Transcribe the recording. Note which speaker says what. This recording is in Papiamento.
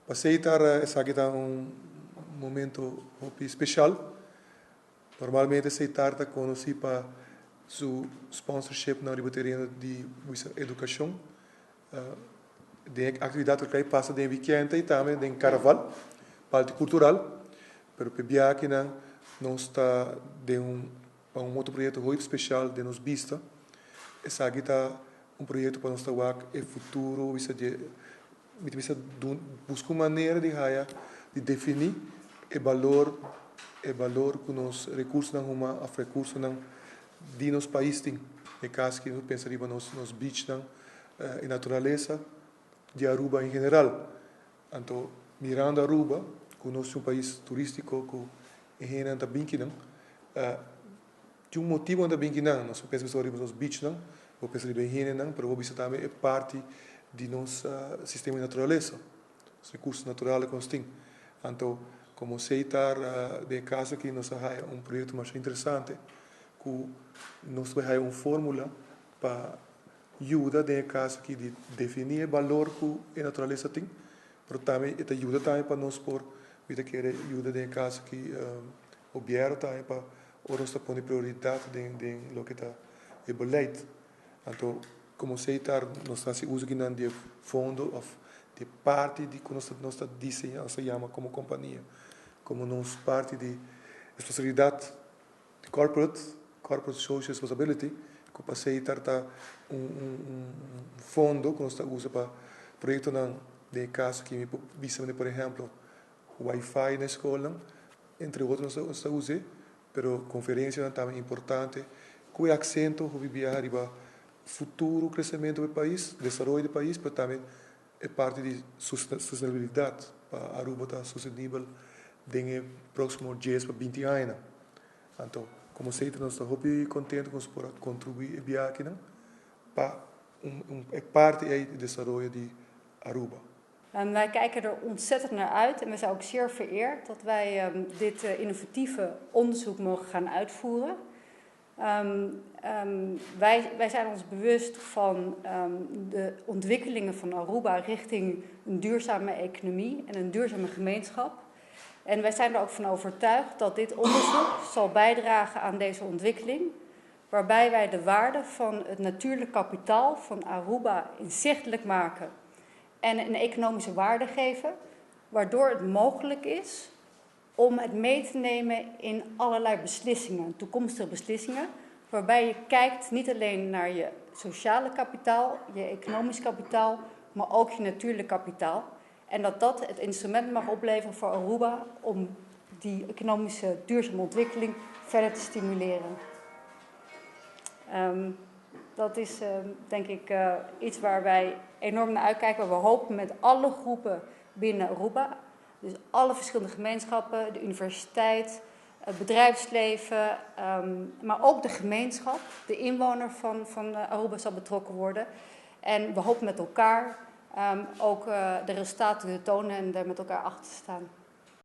Speaker 1: Pa Setar esaki ta un momento hopi special. Normalmente Setar ta conoci pa su sponsorship na riba tereno di educacion. Den actividad cu ta pasa den weekend y tambe den carnaval, parti cultural. Pero pa e biaha akinan nos ta den un pa un otro proyecto hopi special den nos bista. Esaki ta un proyecto pa nos ta wak e futuro bisa di mi ta bisa busca un manera di haya di defini e balor e balor cu nos recursonan humano of recursonan di nos pais tin. E caso aki nos pensa riba nos nos beachnan e naturalesa di Aruba en general. Anto mirando Aruba cu nos tin un pais turistico cu e hendenan ta bin kinan tin un motibo nan ta bin kinan. Nos por pensa mesora riba nos beachnan, bo pensa riba e hendenan, pero bo bisa tambe e parti di nos sistema di naturalesa, nos recurso natural cu nos tin. Anto como Setar den e caso aki nos a haya un proyecto masha interesante cu nos ta bay haya un formula pa yuda den e caso aki di defini e balor cu e naturalesa tin, pero tambe e ta yuda tambe pa nos por, mi ta kere yuda den e caso aki gobierno tambe pa ora nos ta pone prioridad den den loke ta e beleid. Anto como Setar nos ta haci uso kinan di e fondo of di e parti di cu nos ta nos ta diseña nos ta yama como compania como nos parti di responsabilidad di corporate, corporate social responsibility, ku pa Setar ta un un un fondo ku nos ta usa pa proyektonan den e kaso aki mi por bisa manera por ehemplo wifi na e skolnan entre otro nos ta nos ta us'e pero konferensianan tambe importante ku e aksento hopi biaha riba futuro kresementu di e pais, desaroyo di e pais pero tambe e parti di sustentabilidat pa Aruba ta sostenibel den e próksimo dies pa binti añanan. Anto, komo Seita nos ta hopi kontento ku nos por a kontribuí e biaha akinan pa un e parti ei di desaroyo di Aruba.
Speaker 2: Wij kijken er ontzettend naar uit en we zijn ook zeer vereerd dat wij dit innovatieve onderzoek mogen gaan uitvoeren. Wij zijn ons bewust van de ontwikkelingen van Aruba richting een duurzame economie en een duurzame gemeenschap. En wij zijn er ook van overtuigd dat dit onderzoek zal bijdragen aan deze ontwikkeling, waarbij wij de waarde van het natuurlijk kapitaal van Aruba inzichtelijk maken en een economische waarde geven, waardoor het mogelijk is om het mee te nemen in allerlei beslissingen, toekomstige beslissingen, waarbij je kijkt niet alleen naar je sociale kapitaal, je economisch kapitaal, maar ook je natuurlijk kapitaal. En dat dat het instrument mag opleveren voor Aruba om die economische duurzame ontwikkeling verder te stimuleren. Dat is denk ik iets waar wij enorm naar uitkijken. Waar we hopen met alle groepen binnen Aruba, dus alle verschillende gemeenschappen, de universiteit, het bedrijfsleven, maar ook de gemeenschap, de inwoner van Aruba zal betrokken worden. En we hopen met elkaar ook de resultaten te tonen en daar met elkaar achter te staan.